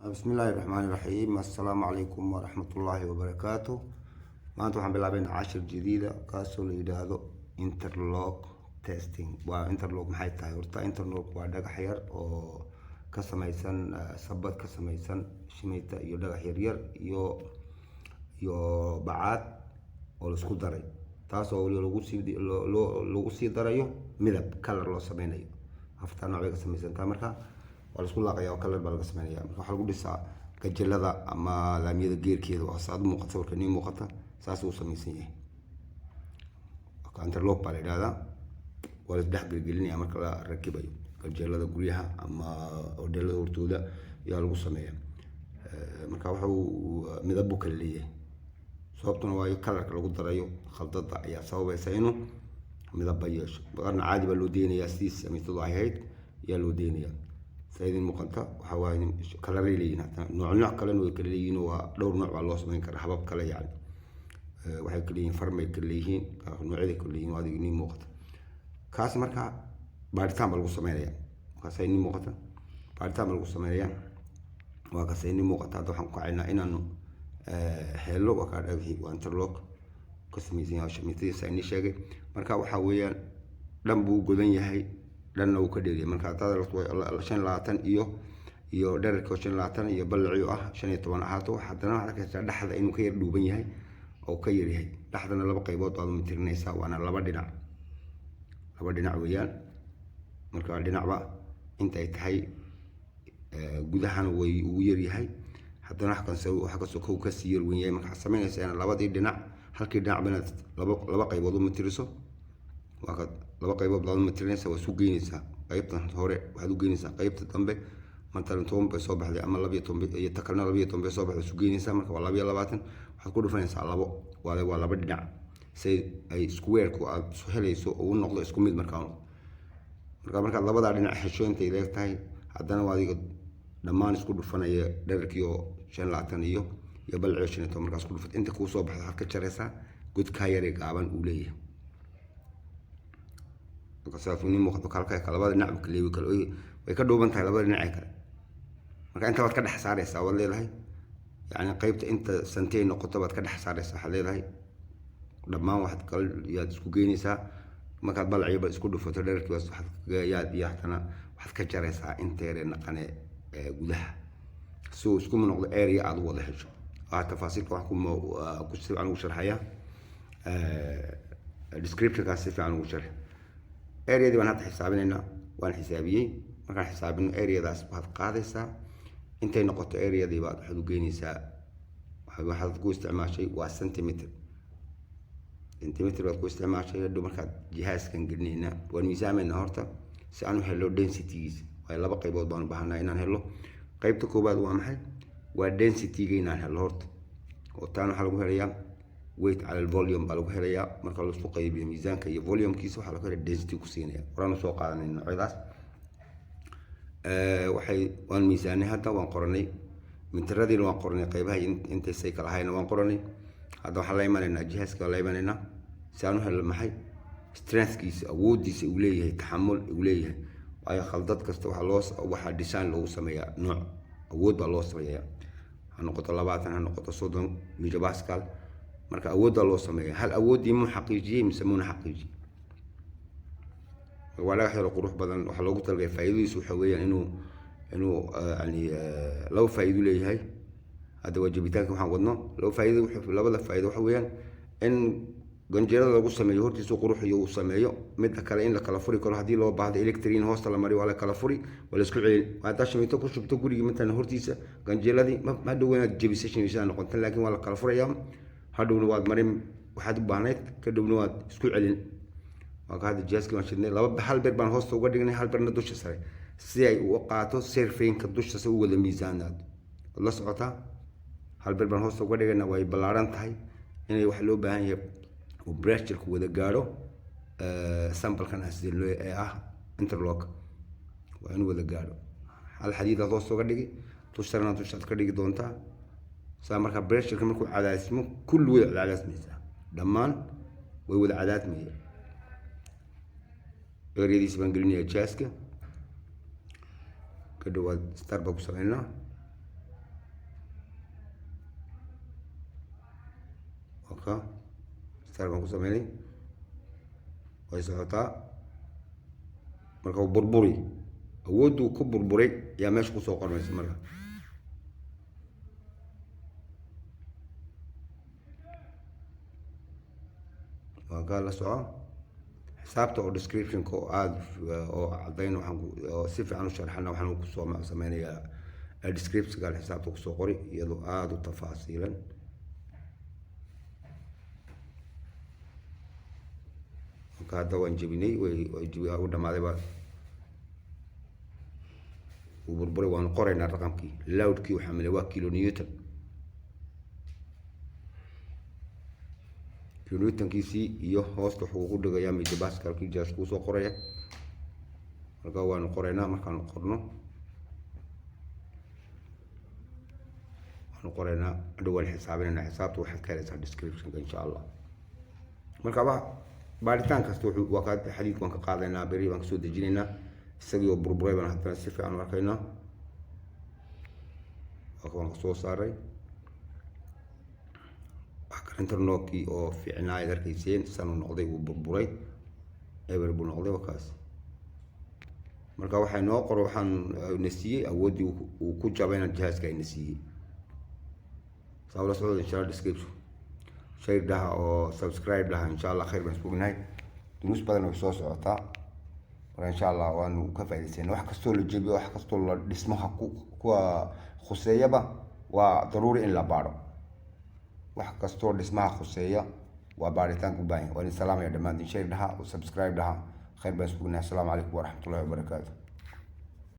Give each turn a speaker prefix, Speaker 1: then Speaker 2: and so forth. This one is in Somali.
Speaker 1: Bismillaahi raxmaani raxiim. Assalaamu calaykum waraxmatullaahi wabarakaatu. Maanta waxaan bilaabaynaa cashir jadiida, kaasoo la yidhaahdo interlock testing. Waa interlock maxay tahay horta? Interlock waa dhagax yar oo ka samaysan sabad ka samaysan shimita iyo dhagax yar yar iyo bacaad oo laisku daray, taasoo weli lagu sii darayo midab, color loo sameynayo. Afartaa nooc bay ka samaysantaa. Marka waa laisku laaqaya oo color baa laga sameynaya. Marka waxaa lagu dhisaa gajalada ama laamiyada geerkeeda. Waa saad muuqata, sawirka nii muuqata, saas uu samaysan yahay. Interlock baa la yidhahdaa. Waa la isdhex gelgelinaya marka la rakibayo gajalada guryaha ama hodheelada hortooda ayaa lagu sameeya. Marka wuxuu midab buu kala leeyahay, sababtuna waayo colorka lagu darayo khaldada ayaa sababaysa inuu midaba yeesho. Qaarna caadi baa loo deynayaa, sidii samaytadu ay ahayd ayaa loo deynayaa. Saa idin muuqata, waxaa waaye coloray leeyihin. Haddana nooc nooc kalena way kala leeyihiin. Waa dhowr nooc baa loo samayn karaa, habab kale yacni. Waxay kala leeyihiin farmay kala leeyihiin, noocyaday kala leeyihiin, waa adiga nii muuqata kaas. Marka baaritaan baa lagu sameynaya. Kaas nii muuqata, baaritaan baa lagu sameynaya. Waa kaas nii muuqata. Hadda waxaan ku kacaynaa inaanu helo. Waa kaa dhagaxii, waa interlock ka samaysan yahay shamiitadiisa inii sheegay. Marka waxaa weeyaan dhan buu godan yahay, dhanna wuu ka dheeryahay. Marka hadaad 25 iyo dhererka 25 iyo ballaci ah 15 ahaato, haddana waxaad arkaysaa dhexda inuu ka yar dhuuban yahay oo ka yar yahay. Dhexdana laba qaybood baad umitirinaysaa, waana laba dhinac, laba dhinac weeyaan. Marka dhinacba intay tahay gudahana way ugu yaryahay, haddana wax kanse wax kastoo kow kasii yar weyn yahay. Marka waxaad samaynaysaa inaad labadii dhinac, halkii dhinacba inaad laba qaybood umitiriso. Waa kaad laba qaybood baad umitirinaysaa, waa isu geynaysaa. Qaybtan hore waxaad u geynaysaa qaybta dambe. Matalan 10 bay soo baxday ama 12, iyo ta kalena 12 bay soo baxday, isu geynaysaa. Marka waa 22, waxaad ku dhufanaysaa labo, waa laba dhinac, say ay squareku aad helayso oo u noqdo isku mid. Markaa markaad labadaa dhinac hesho intay leeg tahay, haddana waa adiga dhammaan isku dhufanaya dherarkii oo 25 iyo balciyo 15. Markaa isku dhufat, inta kuu soo baxdo waxaad ka jaraysaa godkaa yaree gaaban uu leeyahay. Marka sidaas uu muuqato, kalka labada dhinac buu kaleewi kale way ka dhuuban tahay labada dhinac ee kale. Marka inta waad ka dhex saaraysaa, waad leedahay yacni qaybta inta santey noqoto baad ka dhex saaraysaa. Waxaad leedahay dhammaan waxaad kala yaad isku geynaysaa. Markaad balciyoba isku dhufato dherarkii, waxaad yaad iyo haddana waxaad ka jaraysaa inta yaree naqane ee gudaha, si uu isku noqdo area aad u wada hesho. Waa tafaasiilka wax ku si fiican ugu sharxaya descriptionkaas, si fiican ugu sharx. Areadii baan hadda xisaabinaynaa. Waan xisaabiyey. Markaan xisaabino areadaas, waxaad qaadaysaa intay noqoto areadii baad waxaad u geynaysaa. Waxaad ku isticmaashay waa centimeter, centimeter baad ku isticmaashay. Hadhow markaad jihaaskan gelinaynaa, waan miisaameynaa horta si aan u helo densitygiisa. Waayo laba qaybood baan u baahanaa inaan helo. Qaybta koowaad waa maxay? Waa densityga inaan helo horta, oo taan waxaa lagu helayaa weight cala volume baa lagu helayaa. Marka laisku qaybiyo miisaanka iyo volumekiisa, waxaa lagu helaya density ku siinaya. Horaan usoo qaadanay noocyadaas. Waxay waan miisaanay hadda, waan qoranay mitiradiina, waan qoranay qaybaha intaysay kala ahayna waan qoranay. Hadda waxaan la imanaynaa jihaaska, la imanaynaa si aan u helo maxay? Strengthkiisa, awoodiisa uu leeyahay, taxamul uu leeyahay. Waayo khaldad kasta waxaa loo waxaa design loogu sameeyaa nooc awood baa loo sameeyaa, ha noqoto 20, ha noqoto 30 megapascal. Marka awooddaa loo sameeya, hal awooddii muu xaqiijiyey mise muuna xaqiijiyey? Waa dhagax yaro qurux badan. Waxaa loogu talagalay, faa'iidadiisu waxa weeyaan inuu yani laba faa'iido leeyahay. Hadda waa jabitaanka waxaan wadno. Laba faa'iido, labada faa'iido waxa weeyaan in ganjeerada lagu sameeyo hortiisu qurux iyo uu sameeyo. Midda kale, in la kala furi karo haddii loo baahdo. Electric hoosta la mariyo, waa la kala furi, waa la isku celin. Haddaa shamiito ku shubto gurigii matalan hortiisa ganjeeladii, ma hadhow inaad jebisa shamiitada noqonta, laakiin waa la kala furayaa. Hadhowna waad marin waxaad u baahnayd, ka dhowna waad isku celin. Waa ka hadda jihaaskii baan shidnay. Laba hal beer baan hoosta uga dhignay, hal beerna dusha sare, si ay u qaato surfaceka dusha si u wada miisaanaado. Waad la socotaa, hal beer baan hoosta uga dhigayna. Way ballaaran tahay inay wax loo baahan yahay uu pressureku wada gaadho. Samplekan ee ah interlock waa inuu wada gaadho. Hal xadiidaad hoosta uga dhigi, dush sarena dushaad ka dhigi doontaa. Saa markaa pressureka markuu cadaasmo, kulli way cadaasmaysaa, dhammaan way wada cadaadmaya. Areadiisi baan gelinayaa jaaska. Ka dhawaad start baan ku sameynaa. Marka start baan ku sameynay, way socotaa. Marka uu burburi, awoodduu ku burburay ayaa meesha kusoo qormaysa. Marka waa kaa, la soco xisaabta oo descriptionka oo aada oo caddayn waxaan oo si fiican u sharxana waxaan kusoo sameynayaa descriptionka xisaabta kusoo qori iyadoo aada u tafaasiilan. Marka hadda waan jebinay, way u dhamaaday baa, wuu burburay. Waanu qoraynaa raqamkii loadkii waxaa milay, waa kilonewton. Kilonewtonkiisii iyo hoosta wuxuu ku dhigayaa megapascalkii jaas kuu soo qoraya. Marka waanu qoraynaa. Markaanu qorno, waanu qoraynaa, hadhow waan xisaabinaynaa. Xisaabta waxaad ka helaysaa descriptionka, insha Allah. Marka wa baaritaan kasta wuxuu waa ka xadiidka waan ka qaadaynaa, beri baan kasoo dejinaynaa. Isagii oo burburay baan haddana si fiican u arkaynaa. Waa waan kasoo saaray wax karintarnookii oo fiicnaa aad arkayseen sanuu noqday, wuu burburay, eber buu noqday, wakaas. Marka waxay noo qoro, waxaan na siiyey awooddii uu ku jabayna jihaaska ayna siiyey. Saa ula socda, insha Allah. Description share dhaha oo subscribe dhaha, insha Allah. Khayr baan isku ognahay, duruus badan way soo socotaa. Marka insha Allah waanu ka faa'idaysana. Wax kastoo la jebiyo, wax kastoo la dhismaha ku kuwa khuseeyaba, waa daruuri in la baadho. Wax kastoo dhismaha khuseeya waa baaritaanka u baahan yahay. Waan idin salaamaya dhammaantiin. Share dhaha oo subscribe dhaha. Khayr baan isku ognahay. Asalaamu calaykum waraxmatullahi wabarakaatu.